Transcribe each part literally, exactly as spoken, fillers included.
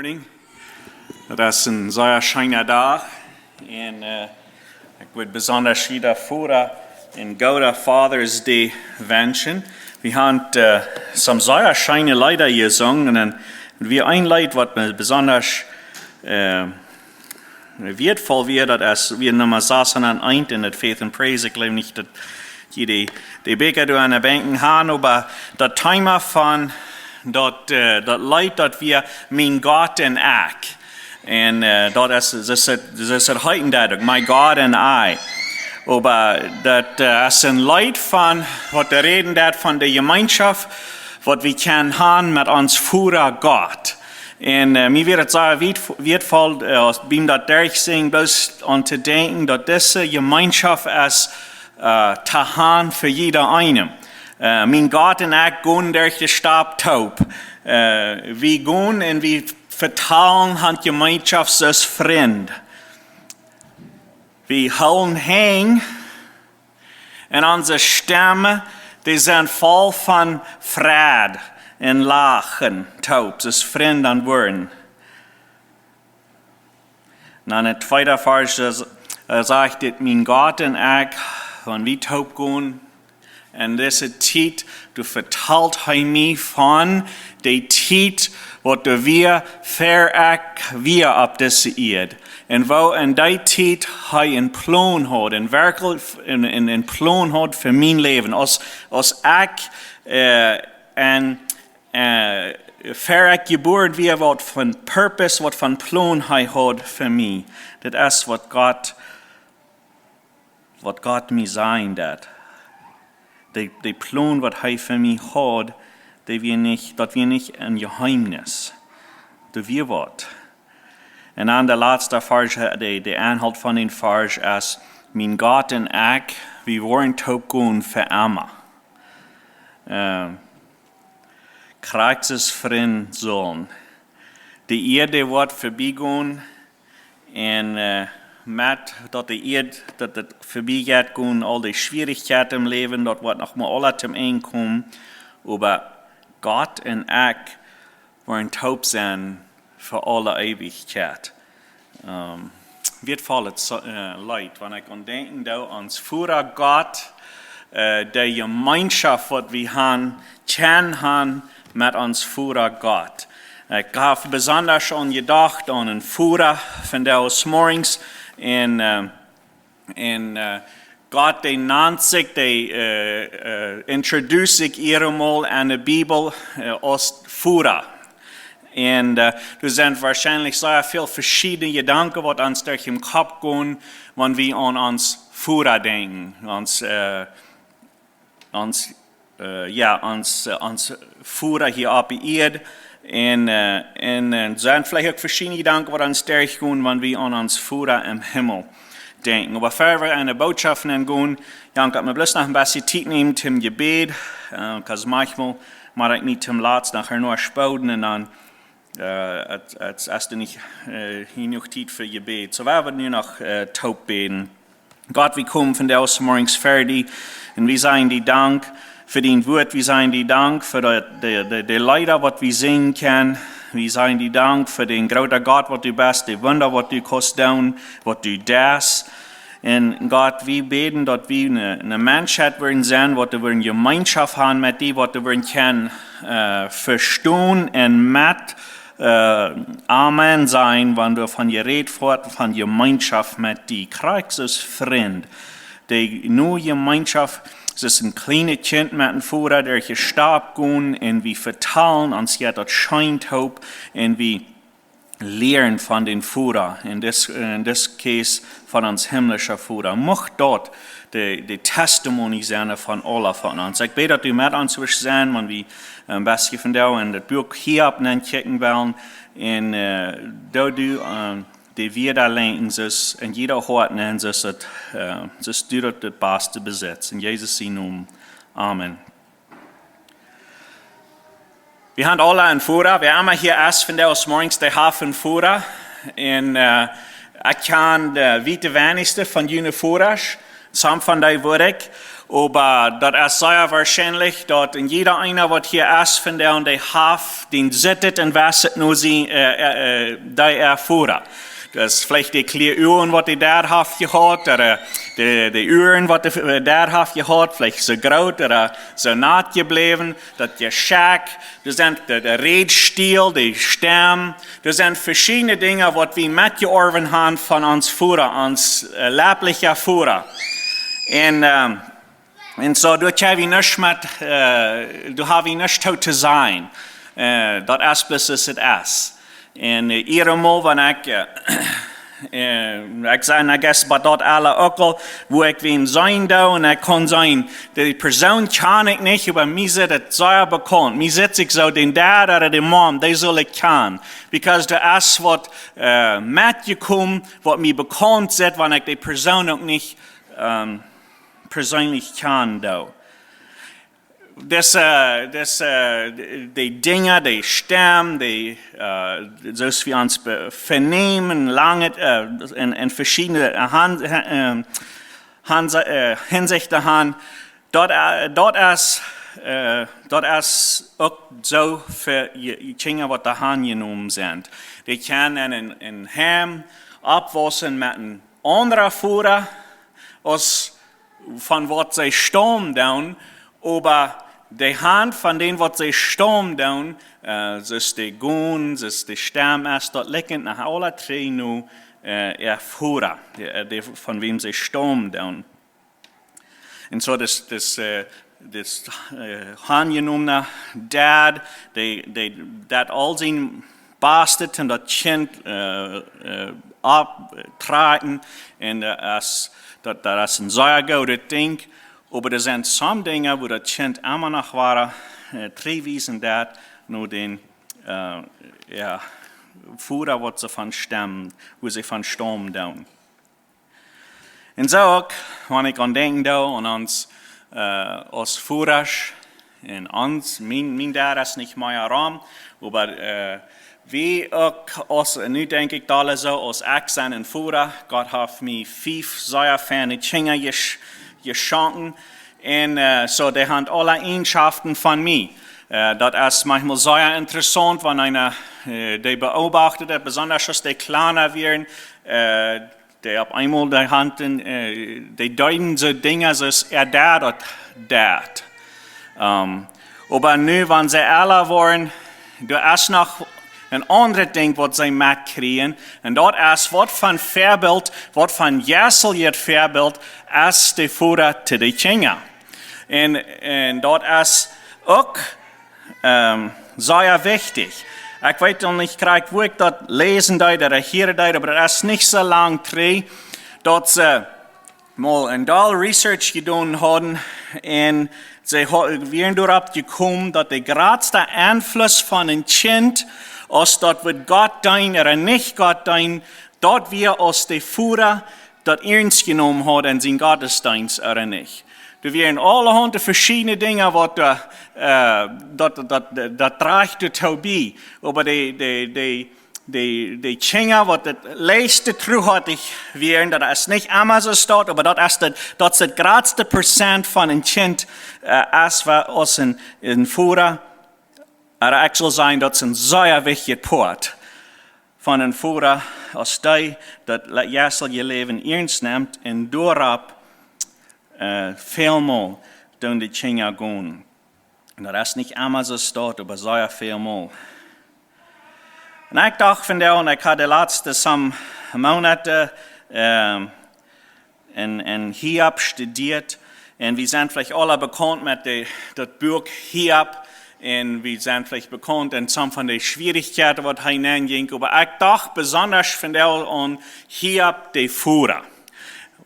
Morning. Daut es een sea scheena Dach. Un, äh, ekj wudd besonda jieda Voda een gooda Father's Day wenschen. Wie haben, äh, some sea scheene Leeda jesungen. Un wie een Leet, waut mie besonda, äh, wieetvoll wia, daut es, wia Numma sas un een en daut Faith and Praise. Ekj jleew nich, daut jie de, de Bieekja doa aun de Benkj haben, oba daut Thema von daut, äh, daut Leet, daut wia Mien Gott un ekj. Un, äh, daut es, daut es, daut es daut heeten daut uk, My God and I. Oba daut, äh, es een Leet von, waut doa räden deit von de Jemeenschoft, waut wie kjennen haben met ons Voda Gott. Un, äh, mie wia daut sea wiet-, wieetvoll, äh, aus biem daut derchsinjen, bloos aun to denkjen, daut dise Jemeenschoft es, äh, to haben fa jieda eenem. Äh, mien Gott un ekj gonen derch de Staup toop. Äh, wie gonen un wie vetalen, haben Jemeenschoft aus Frind. Wie hoolen Henj un onse Stemm, dee sent voll von Freid un Lachen toop, aus Frind aun woaren. Un dan em tweeden Varsch, äh, sajcht dit: Mien Gott un ekj, wan wie toop gonen en dise Tiet, doa vetalt hee mie von de Tiet, waut doa wia, ver ekj wia opp dise Ieed. Un woo en dee Tiet hee een Plon haud, een werkjlich een, een, een Plon haud fa mien Läwen. Aus, aus ekj, äh, en äh, ver ekj jebuaren wia, waut von Purpose, waut von Plon hee haud fa mie. Daut es waut Gott, waut Gott mie sajen deed. De, de Plon, waut hee fa mie haud, dee wia nich, daut wia nich een Jeheemnis. Daut wia waut. Un dan de latste Varsch, de, de Enhoolt von dän Varsch es: Mien Gott un ekj, wie woaren toop gonen fa emma. Äh, Christus Frind sellen. De Ieed woat verbie gonen. Un, äh, met daut de Ieed, daut daut verbie jeit, gonen aul de Schwierichkjeiten em Läwen, daut woat noch mol aules toom Enj komen. Oba Gott un ekj woaren toop sennen fa aule Eewichkjeit. Ähm, wieetvoll daut, äh, Leet, wan ekj aun denkjen doo, ons Voda Gott, äh, de Jemeenschoft, waut wie haben, kjennen haben met ons Voda Gott. Ekj hab besonda aun jedocht aun een Voda vondoag zemorjes un, äh, un, äh, Gott, dee nant sikj, dee, äh, äh, introduced sikj hia mol en de Bibel, äh, aus Voda. Un, äh, doa sent woarschienlich sea väl veschiedne Jedanken, waut ons derch dän Kopp gonen, wan wie aun ons Voda denkjen. Ons, äh, ons, äh, jo, ons, äh, ons Voda hia opp de Ieed. Un, äh, un, un sent veleicht uk veschiedne Jedanken, waut ons derchgonen, wan wie aun ons Voda em Himmel denkjen. Oba befäa wie en de Bootschoft engonen, jo, ekj well mie bloos noch een bät Tiet nämen toom Jebäd, äh, 'cause maunchmol mott ekj mie toom latst noch erno spoden un dan, äh, et, et es dan nich, äh, jenuach Tiet fa Jebäd. Soo, wie woaren nu noch, äh, toop bäden. Gott, wie komen vondoag zemorjes ver die un wie sajen die Dank fa dien Wuat, wie sajen die Dank fa de, de, de, de Leeda, waut wie sinjen kjennen. Wie sajen die Dank fa dän grooten Gott, waut du best, de Wunda, waut du kaust doonen, waut du deist. Un Gott, wie bäden, daut wie eene, eene Menschheit woaren sennen, waut wie woaren Jemeenschoft haben met die, waut wie woaren kjennen, äh, vestonen un met, äh, Amen sajen, wan doa von jerät woat, von Jemeenschoft met die. Christus Frind. De nu Jemeenschoft, daut es een kjlienet Kjint met een Voda, dee jestaut gonen un wie vetalen ons jeit daut scheen toop un wie lieren von dän Voda, in this, in this case von ons himmlischen Voda. Mucht daut de, de Testimony sennen von aule von ons. Ekj bäd, daut du met ons woascht sennen, wan wie een bät vondoag en daut Buak Hiob nenkjikjen wellen, un, äh, daut du, äh, de Wieed lenkjen sust en jieda Hoat nenn, soo daut, äh, soo daut du daut baste besitst. En Jesus sienen Nomen. Amen. Wie haben aule een Voda. Wäa emma hia es vondoag zemorjes, dee haft een Voda. Un, äh, ekj kjan de wiet de weinigste von june Vodasch. Some von dee weet ekj. Oba daut es sea woarschienlich, daut een jieda eena, waut hia es vondoag, dee haft, dee sitt un wesset no sien, äh, äh, äh, dee äa Voda. Daut es veleicht de kjliene Uaren, waut de Dad haft jehaut, ooda de, de Uaren, waut de, äh, Dad haft jehaut, veleicht soo groot ooda soo naut jebläwen, daut Jeschekj, doa sent de, de Rädstiel, de Stemm, doa sent veschiedne Dinja, waut wie metjeorwen haben von ons Voda, ons, äh, leiblicha Voda. Un, ähm, un soo, doa ha wie nuscht met, äh, doa ha wie nuscht to, to sajen. Äh, daut es bloos aus et es. Un, äh, eenjemol, wan ekj, äh, äh, ekj saj, I guess, bie daut aule uk aul, woo ekj wäm seenen doo, un ekj kaun seenen, dee Persoon kjan ekj nich, oba mie sitt et sea bekaunt. Mie sitt sikj soo dän Dad ooda de Mom, dee sull ekj kjanen. Because doa es waut, äh, metjekomen, waut mie bekaunt sitt, wan ekj dee Persoon uk nich, ähm, persöönlich kjanen doo. Dise, dise, de, de Dinja, de Stemm, de, äh, soo aus wie ons be-, benämen, lange, äh, en, en veschiedne Han-, äh, Hanse-, äh, Hinsichten haben, daut, äh, daut es, äh, daut es uk soo fa je-, Kjinja, waut doa hanjenomen sent. Dee kjennen en, en Heim oppwaussen met een aundra Voda, aus von waut see staumen doonen, oba de Hand von dän, waut see staumen doonen, äh, soo aus de Gonen, soo aus de Stemm es, daut likjt no aule dree no, äh, äa Voda, de, de, von wäm see staumen doonen. Un soo, daut, daut, äh, daut, äh, hanjenomna Dad, dee, dee, daut aul sien Bastet un daut Kjint, äh, äh, opptrakjen. Un, äh, aus, daut, daut es een sea goodet Dinkj. Oba doa sent some Dinja, woo daut Kjint emma noch wada, äh, trigjwiesen deit, no dän, äh, jo, Voda, waut see von stemmen, woo see von staumen doonen. Un soo uk, wan ekj aun denkjen doo, aun ons, äh, aus Vodasch, un ons, mien, mien Dad es nich mea rom, oba, äh, wie uk, aus, nu denkj ekj doa soo, aus ekj sie een Voda, Gott haft mie fief sea feine Kjinja jesch-, jeschonken, un, äh, soo, dee haben aule Eejenschoften von mie. Äh, daut es maunchmol sea interessaunt, wan eena, äh, dee beobacht, besonda aus dee kjlieena wieren, äh, dee opp eemol dee Haunt, äh, dee deeden soo Dinja, soo aus äa Dad daut deed. Ähm, oba nu, wan see elra woaren, doa es noch een aundret Dinkj, waut see metkjrieen. Un daut es, waut fa Väabilt, waut fa jeseljet Väabilt es de Voda to de Kjinja. Un, un daut es uk ähm, sea wichtich. Ekj weet noch nich krakjt, woo ekj daut läsen deed ooda hieren deed, oba daut es nich soo lang trigj, daut see mol een doll Research jedonen hauden un see ha-, wieren doaropp jekomen, daut de jratste Enfluss von een Kjint, aus daut woat Gott deenen ooda nich Gott deenen, daut wia aus de Voda daut iernst jenomen haud en sien Gottesdeenst ooda nich. Doa wieren aulahaunt veschiedne Dinja, waut, äh, äh, daut, daut, daut, daut drajcht doatoo bie. Oba de, de, de, de, de Kjinja, waut daut leefste truhoatich wieren, daut es nich emma soo staut, oba daut es daut, daut es daut jratste Prozent von een Kjint, äh, aus wa-, aus een, een Voda, ooda ekj saul sajen, daut es een sea wichtja Poat von een Voda, aus dee daut le-, jeistelje Läwen iernst nemt un doaropp, äh, välmol doonen de Kjinja gonen. Un daut es nich emma soo staut, oba sea välmol. Un ekj docht vondoag, un ekj haud de latste some Moonat, ähm, en, en Hiob studieet. Un wie sent veleicht aule bekaunt met de, daut Buak Hiob. Un wie sent veleicht bekaunt en some von de Schwierichkjeiten, waut hee nenjinkj. Oba ekj docht besonda vondoag aun Hiob de Voda.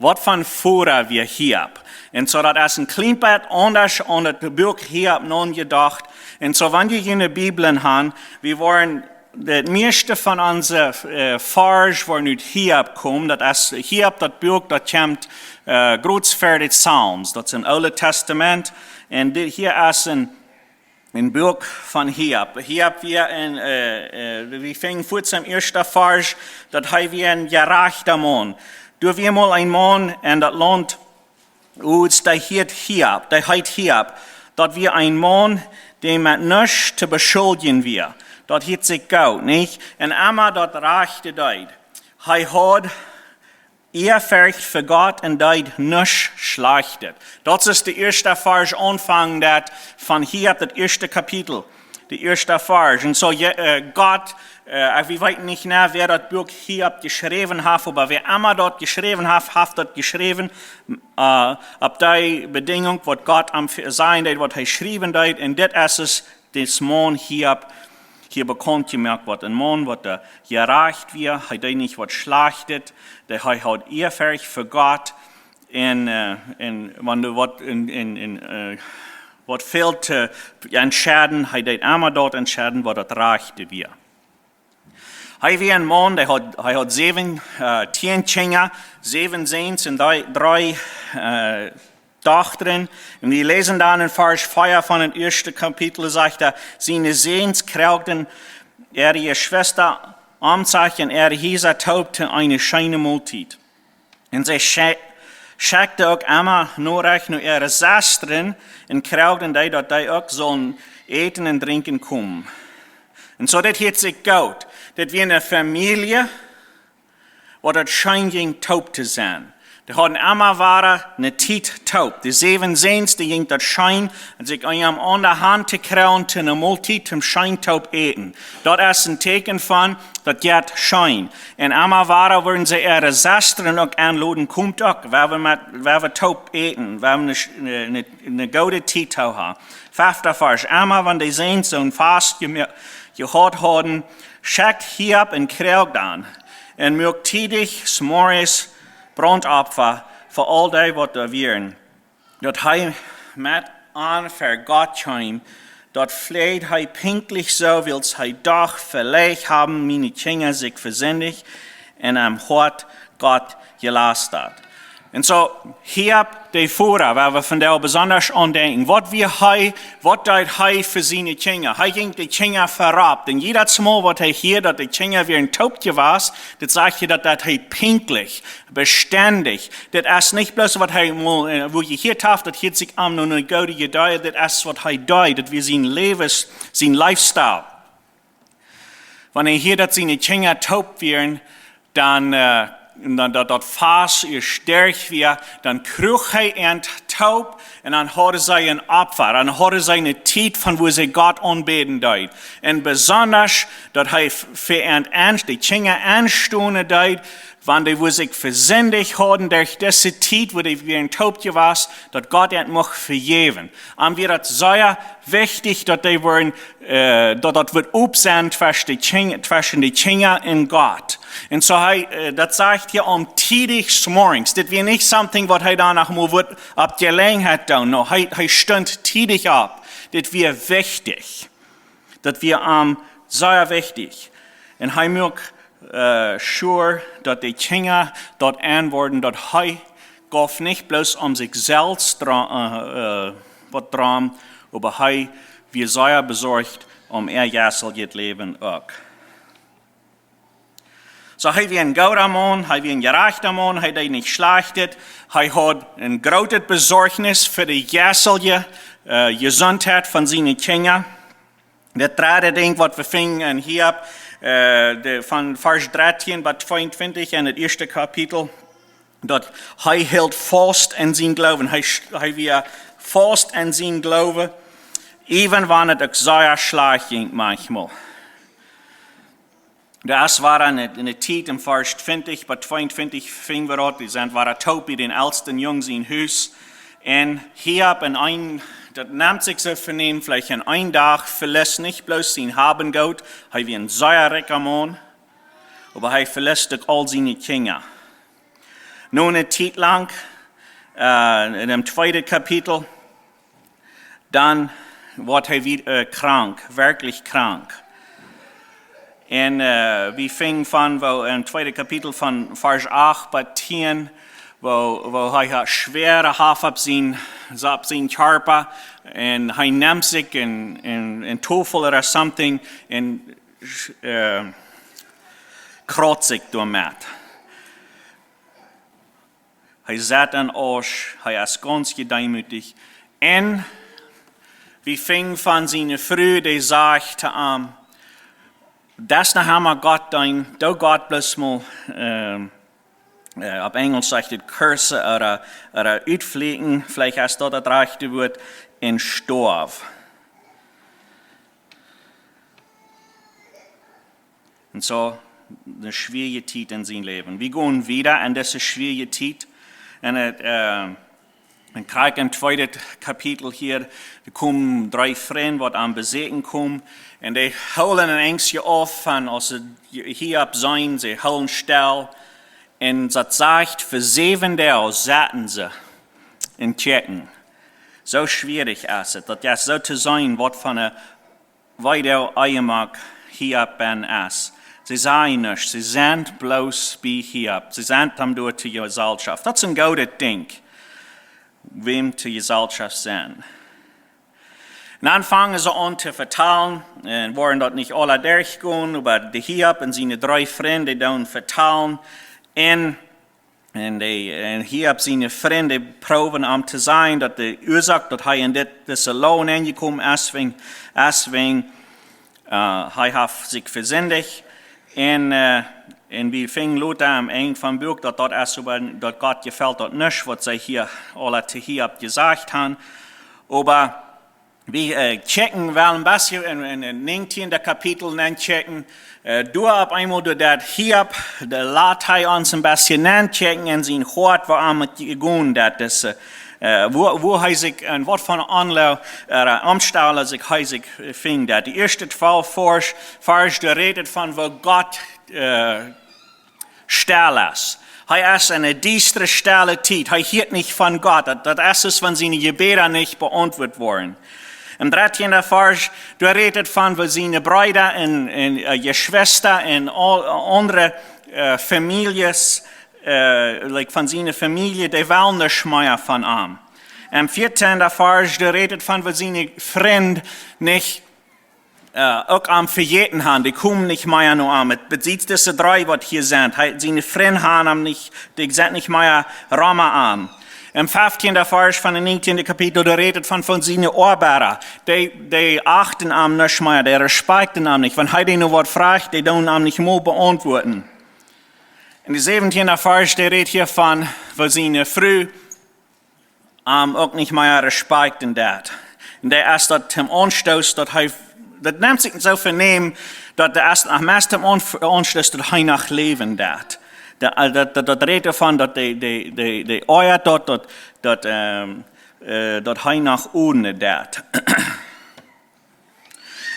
Waut fa een Voda wia Hiob? Un soo, daut es een kjlien bät aundasch aun daut Buak Hiob nojedocht. Un soo, wan jie june Bibeln han, wie woaren daut mieeschte von onse, äh, Varsch woaren ut Hiob komen. Daut es Hiob, daut Buak, daut kjemt, äh, groot ver de Psalms. Daut es em Oole Tastament. Un dit hia es een, een Buak von Hiob. Hiob wia een, äh, äh, wie finjen foats em ieeschten Varsch, daut hee wia een jerajchta Maun. Doa wia mol een Maun en daut Launt Ooda dee heet Hiob, dee heet Hiob. Daut wia een Maun, dee met nuscht to beschuldjen wia. Daut heet sikj goot, nich? Un emma daut Rajchte deed. Hee haud Ehrfurcht fa Gott un deed nuscht Schlajchtet. Daut es de ieeschte Varsch aunfangen, daut von Hiob, daut ieeschte Kapitel, de ieeschte Varsch. Un soo, je-, äh, Gott, äh, wie weeten nich, na, wäa daut Buak Hiob jeschräwen haft, oba wäa emma daut jeschräwen haft, haft daut jeschräwen, äh, opp dee Bedingung, waut Gott am ve-, sajen deed, waut hee schriewen deed. Un dit es es, dis Maun Hiob, hia bekaunt jemoakt woat. Een Maun, waut, äh, jerajcht wia, hee deed nich waut Schlajchtet, dee, hee haud Ehrfurcht fa Gott. Un, äh, un wan doa waut en, en, en, äh, waut fält to entscheiden, hee deed emma daut entscheiden, waut daut Rajchte wia. Hee wia een Maun, dee haud, hee haud säwen, äh, tieen Kjinja, säwen Säns un dree, dree, äh, Dochtren. Un wie läsen dan en Varsch vea von daut ieeschte Kapitel, sajcht hee: Siene Säns kjrieejen äare Jeschwista om sikj un äare Hiesa toop to eene scheene Moltiet. Un see schek-, schekjten uk emma Norecht no äare Sestren un kjrieejen dee, daut dee uk sullen äten un drinkjen komen. Un soo, dit heet sikj goot. Dit wia eene Famielje, waut daut scheen jinkj toop to sennen. Dee hauden emma wada eene Tiet toop. De säwen Säns, dee jinkj daut scheen, un sikj aun am aun de Haunt to kjrieen, to eene Moltiet, toom scheen toop äten. Daut es een Tieekjen von, daut jeit scheen. Un emma wada wudden see äare Sestren uk enloden: Komt uk, wie wellen met, wie wellen toop äten, wie wellen eene sch-, eene, eene, eene goode Tiet haben. Fefta Varsch: Emma wan de Säns soon Fast jemo-, jehaut hauden, schekjt Hiob un kjrieech dan un muak tiedich zemorjes Brauntopfa fa aul dee, waut doa wieren, daut hee met an ver Gott kjeem. Daut fleid hee pinkjtlich soo, wiels hee docht: Veleicht haben miene Kjinja sikj vesindicht un em Hoat Gott jelastat. Un soo, Hiob, de Voda, wua wie vondoag besonda aun denkjen, waut wia hee, waut deed hee fa siene Kjinja? Hee jinkj de Kjinja verop. Un jiedet Mol, waut hee hieed, daut de Kjinja wieren toop jewast, daut sajcht hee, daut, daut hee pinkjtlich, bestendich. Dit es nich bloos, waut hee mol, äh, wua jie hieed haft, daut hieed sikj aun no eene goode Idee, dit es, waut hee deed, daut wia sien Läwes-, sien Lifestyle. Wan hee hieed, daut siene Kjinja toop wieren, dan, äh, dan daut, daut Fast ieescht derch wia, dan kjrieech hee an toop un dan hauden see een Opfa, dan hauden see eene Tiet von wua see Gott aunbäden deeden. Un besonda, daut hee f-, fa an, an, de Kjinja aunstonen deed, wan dee wua sikj vesindicht hauden derch dise Tiet, wua dee wieren toop jewast, daut Gott an mucht vejäwen. Am wia daut sea wichtich, daut dee wieren, äh, daut daut wudd opp sennen tweschen de Kjinj-, tweschen de Kjinja un Gott. Un soo hee, äh, daut sajcht hia aum tiedich zemorjes. Dit wia nich something, waut hee doano mol wudd opp Jeläajenheit doonen. No, hee, hee stunt tiedich opp. Dit wia wichtich. Daut wia am sea wichtich. Un hee muak, äh, sure, daut de Kjinja daut enwoaden, daut hee gauf nich bloos om sikj selfst dra-, äh, äh, waut droamen, oba hee wia sea besorcht om äa jeisteljet Läwen uk. Soo, hee wia een gooda Maun, hee wia een jerajchta Maun, hee deed nich Schlajchtet, hee haud een grootet Besorchnis fa de jeistelje, äh, Jesuntheit von siene Kjinja. Daut dredde Dinkj, waut wie finjen en Hiob, äh, de, von Varsch dartieen bat tweeuntwintich en daut ieeschte Kapitel, daut hee hilt faust en sien Gloowen. Hee sch-, hee wia faust en sien Gloowen, even wan et uk sea schlajcht jinkj maunchmol. Daut wia en de, en de Tiet en Varsch twintich bat tweeuntwintich finj wie daut, dee sent, wieren toop bie dän elsten Jung sien Hus. Un Hiob en een, daut nemt sikj soo vernäm, veleicht en een Dach, veliet nich bloos sien Hab un Goot, hee wia een sea rikja Maun, oba hee veliet uk aul siene Kjinja. No eene Tiet lang, äh, en däm tweeden Kapitel, dan woat hee wie-, äh, krank, werkjlich krank. Un, äh, wie finjen von, woo em tweeden Kapitel von Varsch acht bat tieen, woo, woo hee haft schwoare Haft opp sien, opp sien Kjarpa, un hee nemt sikj een, een, een Tofel ooda something un, äh, krauzt sikj doamet. Hee sett en Asch, hee es gaunz jedeemootich. Un wie finjen von siene Fru, dee sajcht to am, daut noch emol Gott deenen, doo Gott bloos mol, ähm, äh, opp Enjlisch sajcht et curse, ooda, ooda utfluchen, veleicht es daut daut rajchte Wuat, un stoaw. Un soo, eene schwierige Tiet en sien Läwen. Wie gonen wieda en dise schwierige Tiet. En et, äh, en krakjt em tweeden Kapitel hia, doa komen dree Frind, waut am besieekjen komen. Un dee hoolen en Enjst auf von, aus see Hiob seenen, see hoolen stell. Un daut sajcht, fa säwen Doag sauten see un kjikjten. Soo schwierich es et, daut es soo to seenen, waut fa eene Weedoag Hiob bennen es. See sajen nuscht, see sent bloos bie Hiob. See sent am doa to Jesellschaft. Daut es een goodet Dinkj, wäm to Jesellschaft sennen. Un dan fangen see aun to vetalen, un woaren daut nich aula derchgonen, oba de Hiob un siene dree Frind doonen vetalen. Un, un de, un Hiob siene Frind proowen am to sajen, daut de Uasoak, daut hee en dit, dise Loag enjekomen es, wäajen, es wäajen, äh, hee haft sikj vesindicht. Un, äh, un wie finjen lota aum Enj vom Buak, daut daut es äwa, daut Gott jefelt daut nich, waut see hia aula to Hiob jesajcht haben. Oba wie, äh, kjikjen well een bät en, en, en näajentieenden Kapitel nenn kjikjen. Äh, doa opp eemol doa daut Hiob, doa lat hee ons een bät nenn kjikjen en sien Hoat, woo am et jegonen es, daut es, äh, äh, woo, woo hee sikj en waut fa Aunloag, äh, Omstend sikj hee sikj, äh, finjt. De ieeschte twalf Varsch, Varsch, doa rät et von woo Gott, äh, stell es. Hee es en eene diestre, stelle Tiet. Hee hieet nich von Gott. Daut, daut es, aus wan siene Jebäda nich beauntwuat woaren. Em dartieenden Varsch, doa rät et von woo siene Breeda un, un, äh, Jeschwista un aul, aundre, äh, Famieljes, äh, like von siene Famielje, dee wellen nuscht mea von am. Em vieetieenden Varsch, doa rät et von woo siene Frind nich äh, uk am vejäten haben, dee komen nich mea no am. Et besitt dise dree, waut hia sent. Hee, siene Frind haben am nich, dee sent nich mea rom am. Em fieftieenden Varsch von daut näajentieende Kapitel, doa rät et von, von siene Oabeida. Dee, dee achten am nich mea, dee respakjten am nich. Wan hee dee nu waut fruach, dee doonen am nich mol beauntwuaden. En de säwentieende Varsch, dee rät hia von, woo siene Fru am uk nich mea respakjten deit. Un dee es daut toom Aunstoot, daut hee, daut nemt sikj soo väl Nämen, daut dee es noch meist toom Aun-, Aunstoot, daut hee noch läwen deit. Daut, äh, daut, daut, daut rät doavon, daut dee, dee, dee, dee oajat daut, daut, daut, ähm, äh, daut hee noch onen deit.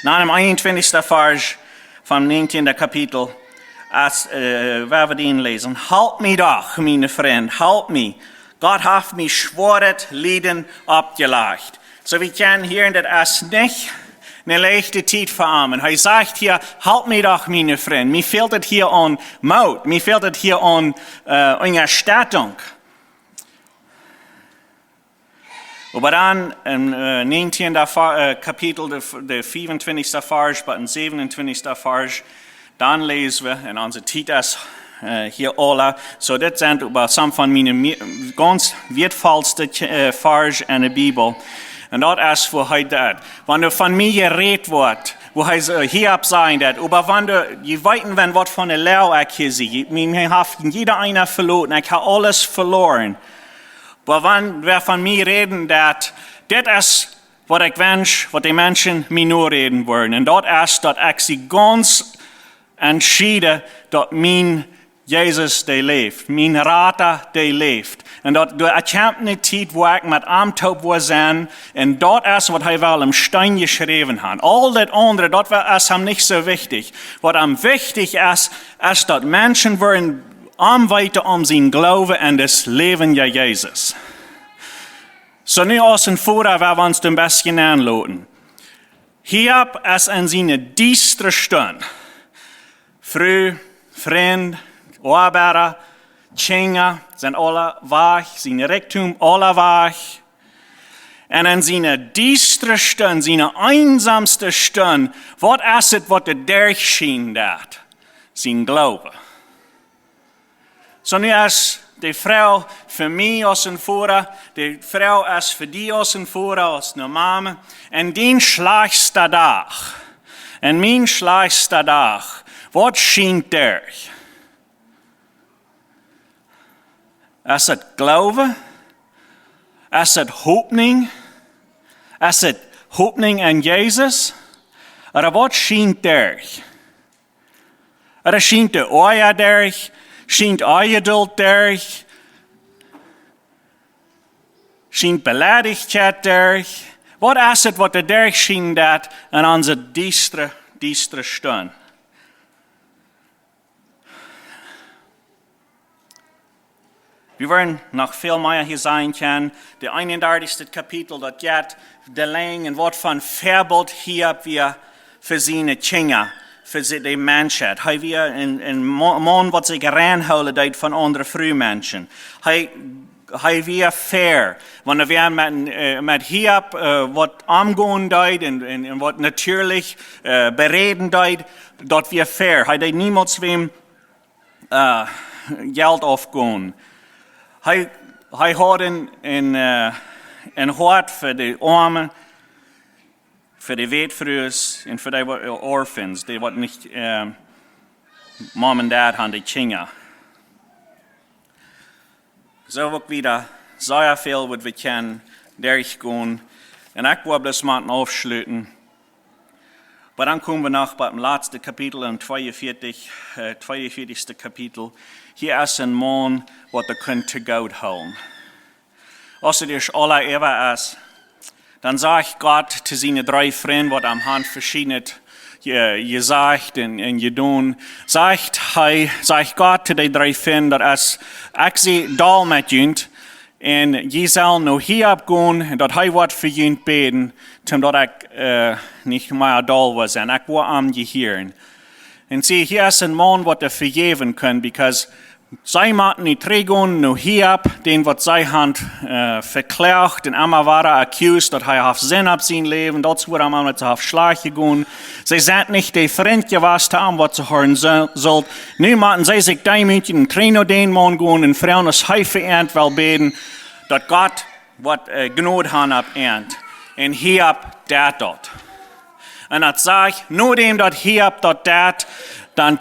Na, em eenuntwintichsten Varsch vom näajentieenden Kapitel, aus, äh, woa wie dän läsen: "Halpt mie doch, miene Frind, halpt mie. Gott haft mie schwoaret Lieden oppjelajcht." Soo, wie kjennen hia, daut es nich eene leichte Tiet fa am. Un hee sajcht hia: "Halpt mie doch, miene Frind. Mie fält et hia aun Moot. Mie fält et hia aun, äh, Unjastettunk." Oba dan em, äh, näajentieenden Va-, äh, Kapitel, de, de fiefuntwintichsten Varsch, bat dän säwenuntwintichsten Varsch, dan läsen wie en onse Tiet es, äh, hia aula. Soo, dit sent oba some von miene mie-, gaunz wieetvollste, äh, Varsch en de Bibel. Un daut es, woo hee deit. Wan doa von mie jerät woat, woo hee soo hia opp sajen deit, oba wan doa, jie weeten, wan waut fa eene Loag ekj hia sie. Mie, mie haft jieda eena veloaren. Ekj hab aules veloaren. Oba wan wäa von mie räden deit, dit es, waut ekj wensch, waut de Menschen mie noräden wudden. Un daut es, daut ekj sie gaunz entschieden, daut mien Jesus, dee läft, mien Rada, dee läft. Un daut, doa kjemt eene Tiet, wua ekj met am toop woa sennen. Un daut es, waut hee well em Steen jeschräwen haft. Aul daut aundre, daut wa-, es am nich soo wichtich. Waut am wichtich es, es, daut Menschen wudden am weeten om sienen Gloowen aun dän läwendjen Jesus. Soo, nu aus een Voda, woa wie ons een bät aunloten. Hiob es en siene diestre Stund. Fru, Frind, Oabeida, Kjinja, sent aule wajch, sien Rikjdom, aule wajch. Un en siene diestre Stund, siene eensamste Stund, waut es et, waut doa derchschienen deit? Sien Gloowen. Soo nu es De Froag fa mie aus een Voda, de Froag es fa die aus een Voda, aus eene Mama. En dien schlajchsta Dach, en mien schlajchsta Dach, waut schient derch? Es et Gloowen? Es et Hopninj? Es et Hopninj en Jesus? Ooda waut schient derch? Ooda schient de Oaja derch? Schient Onjedult derch? Schient Beleidichkjeit derch? Waut es et, waut doa derch schient en onse diestre, diestre Stund? Wie woaren noch väl mea hia seenen kjennen. De eenundartichste Kapitel, daut jeit de Lenj un waut fa een Väabilt Hiob wia fa siene Kjinja, fa de Menschheit. Hee wia een, een Mo-, Maun, waut sikj reinhoolen deed von aundre Frumenschen. Hee, hee wia fair. Wan hee wia met, äh, met Hiob, äh, waut aungonen deed un, un, un waut natieelich, äh, beräden deed, daut wia fair. Hee deed niemols wäm, äh, Jelt aufgonen. Hee, hee haud een, een, äh, een Hoat fa de Oame, fa de Wätfrues un fa de wa-, Orphans, dee waut nich, äh, Mom un Dad hauden, de Kjinja. Soo uk wada sea väl, waut wie kjennen derchgonen. Un ekj well bloos mau aufschluten. Oba dan komen wie noch bie daut latste Kapitel en tweeunvieetich, äh, tweeunvieetichste Kapitel. Hia es een Maun, waut hee kunn to goot hoolen. Aus et ieescht aula äwa es, dan sajcht Gott to siene dree Frind, waut am hauden veschiednet je-, jesajcht un, un jedonen, sajcht hee, sajcht Gott to de dree Frind, daut es, ekj sie doll met junt, un jie sellen no Hiob gonen, un daut hee woat fa junt bäden, toom daut ekj, äh, nich mea doll woa sennen. Ekj woa am jehieren. Un see, hia es een Maun, waut hee vejäwen kunn, because see motten nich trigjgonen no Hiob, dän waut see hauden, äh, vekloagt un emma wada accused, daut hee haft Sind opp sien Läwen, daut es wuarom am daut haft schlajcht jegonen. See sent nich de Frind jewast to am, waut see hieren su-, sullen. Nu motten see sikj deemootjen un trigj no dän Maun gonen un froagen, aus hee fa an well bäden, daut Gott woat, äh, Jnod haben opp an. Un Hiob deit daut. Un daut sajcht, nodäm daut Hiob daut deit, dan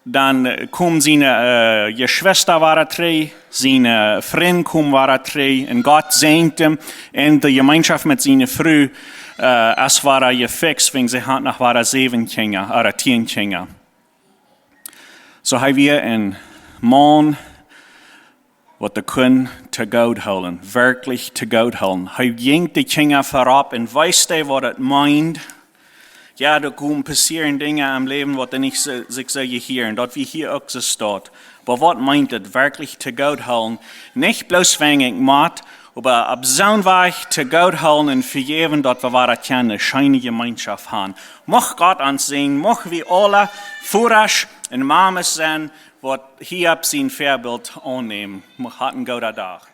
dan, äh, komen siene, äh, Jeschwista wada trigj, siene, äh, Frind komen wada trigj, un Gott säajent am, un de Jemeenschoft met siene Fru, äh, es wada jefixt, wäajen see hauden noch wada säwen Kjinja, ooda tieen Kjinja. Soo hee wia een Maun, waut hee kunn to goot hoolen, werkjlich to goot hoolen. Hee jinkj de Kjinja verop un wees an, waut daut meent. Jo, doa kjennen passieren Dinja em Läwen, waut nich soo, sikj soo jehieren. Daut wia hia uk soo. Oba waut meent et werkjlich to goot hoolen? Nich bloos wäajen ekj mott, oba opp soon Wajch to goot hoolen un vejäwen, daut wie wada kjennen scheene Jemeenschoft haben. Mucht Gott ons säajnen, mucht wie aule Vodasch un Mames sennen, waut Hiob sien Väabilt aunnämen. Mucht haud een gooden Dach.